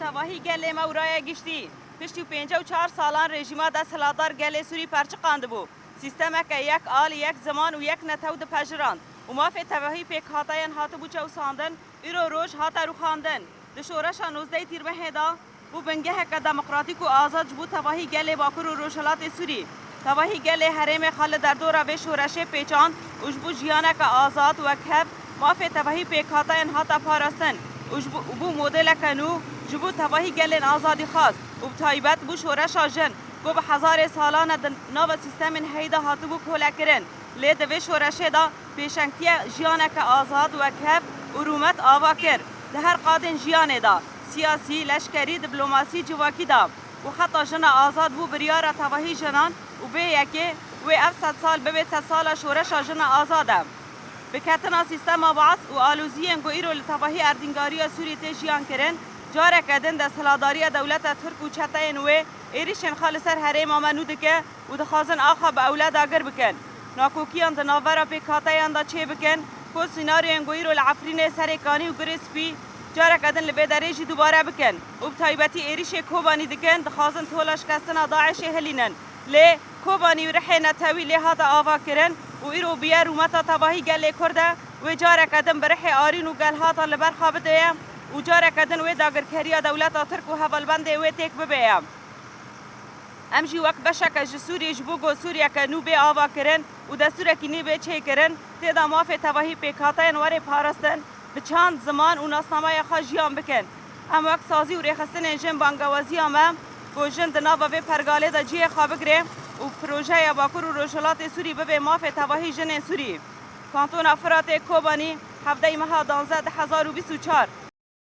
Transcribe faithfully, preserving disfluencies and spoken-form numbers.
Tevahî gelê me û raya giştî piştî pêncî û çar salan rejîma desthilatdar gelê Sûrî perçiqandibû. Sîstemeke yek al, yek ziman û yek netew dipejirand û mafê tevahî pêkhateyên hatibû çewsandin, îro roj hate rûxandin. Di şoreşa nozdehê Tîrmehê de bû bingeheke demokratîk û azad ji bo tevahî gelê Bakur û Rojhilatê Sûrî. Tevahî gelê herêmê xwe li derdora vê şoreşê pêçand û ji bo jiyaneke azad, wekhev, mafê tevahî pêkhateyên hate parastin û ji bo, û bû modeleke nû ji bo tevahî gelên azadîxwaz û bi taybet bû şoreşa jin ku bi hezarê salan e di nava sîstemên heyî de hatibû kolekirin. Lê di vê şoreşê de pêşengtiya jiyaneke azad, wekhev û rûmet ava kir. Di her qadên jiyanê de, siyasî, leşkerî, diplomasî, civakî de û heta jina azad bû biryara tevahî jinan û vê yekê wê ev sedsal bibe sedsala şoreşa jina azad e. Bi ketina sîstema Baas û aloziyên ku îro li tevahî erdnîgariya Sûrî tê jiyan kirin, careke din desthilatdariya dewleta Tirk û çeteyên wê êrîşên xwe li ser herêma me nû dike û dixwazin axa bi ewle dagir bikin. Nakokiyan di navbera pêkhateyan de çêbikin ku sînaryoyên ku îro li Efrînê, Serê Kanî û Girê Spî careke din li vê derê jî dubare bikin û bi taybetî êrîşê Kobanî dikin, dixwazin tola şikestina DAIŞê hilînin. Lê Kobanî û rihê netewî lê hate avakirin û îro bûye rûmeta tevahî gelê Kurd e, wê careke din bi rihê arîn û gelhatan li ber xwe bideye û careke din wê dagirkeriya dewleta Tirk û hevalbendê wê têk bibe ye. Em jî wek beşeke ji Sûriyê ji bo ku Sûriyeke nû bê avakirin û destûrekî nî bê çêkirin, tê de mafê tevahî pêkhateyên werê parastin, bi çand, ziman û nasnameya xwe jiyan bikin. Em wek sazî û rêxistinên jin bangewaziya me ku jin di nava vê pergalê de cihê xwe bigire û projeya Bakur û Rojhilatê Sûrî bibe mafê tevahî jinên Sûrî. Kantona Firatê, Kobanî, hevdeyê meha danzeh du hezar û bîst û çar.